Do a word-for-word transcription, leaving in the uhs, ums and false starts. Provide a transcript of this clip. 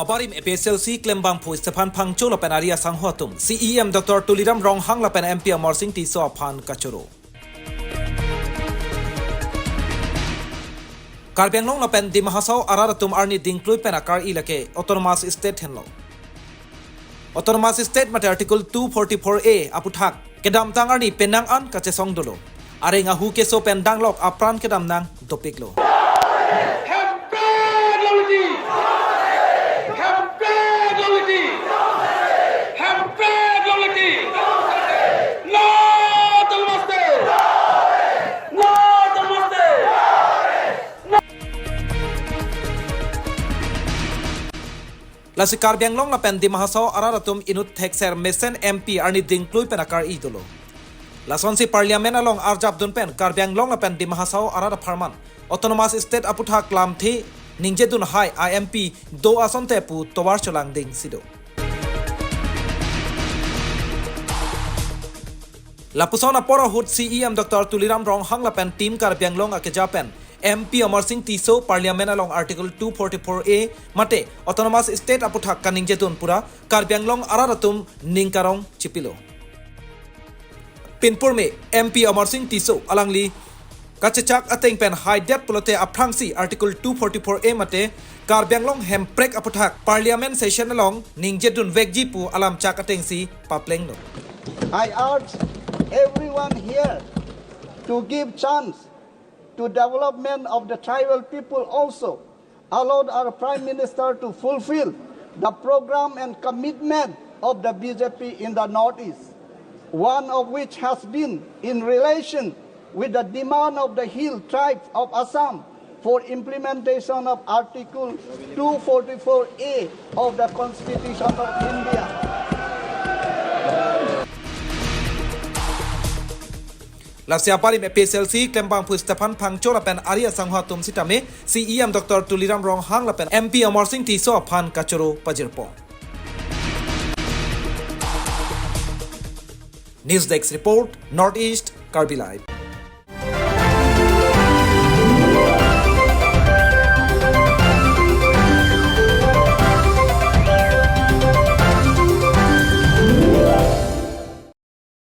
Abarim A P H L C klembangphu Stephan Phangcho lapen ari asangho atum C E M Doctor Tuliram Ronghang lapen M P Amarsing Tisso aphan kachoro. Karbi Anglong lapen Dima Hasao arat atum arni dingklui pen akar-i lake Autonomous State henlo. Autonomous State mate Article two forty-four A aputhak kedamtang arni penang an kachesong dolo. Areng ahu keso pen danglok apran kedam nang dopiklo. Hemprek longleji! Hemprek longleji! Hemprek longleji! No Autonomous State! No Autonomous State! Lasi Karbi Anglong lapen Dima Hasao arat atum inut thekser mesen M P arni dingklui pen akar-i dolo. Lasonsi Parliament along arjapdun pen Karbi Anglong lapen Dima Hasao arat apharman Autonomous State aputhak lamthe ningjedun hai a-M P do asonte pu tovar cholangding si do. Lapuson apor ahut C E M Doctor Tuliram Ronghang lapen Team Karbi Anglong akeja pen M P Amarsing Tisso Parliament along Article two forty-four A mate Autonomous State aputhak kaningjedun pura Karbi Anglong arat atum ning karong chipilo. Pinpurme M P Amarsing Tisso alangli kachechak ateng pen haidet pulote aphrangsi Article two forty-four A mate Karbi Anglong hemprek aputhak Parliament session along ningjedun vekji pu alam chak atengsi paplenglo. I urge everyone here to give chance to development of the tribal people also. Allowed our Prime Minister to fulfill the program and commitment of the B J P in the Northeast, one of which has been in relation with the demand of the Hill Tribes of Assam for implementation of Article two forty-four A of the Constitution of India. Lasi abarim A P H L C klembangphu Stephan Phangcho lapen ari asangho atum sitame C E M Doctor Tuliram Ronghang lapen M P Amarsing Tisso aphan kachoro pajirpo. News Desk Report, North East Karbi Live.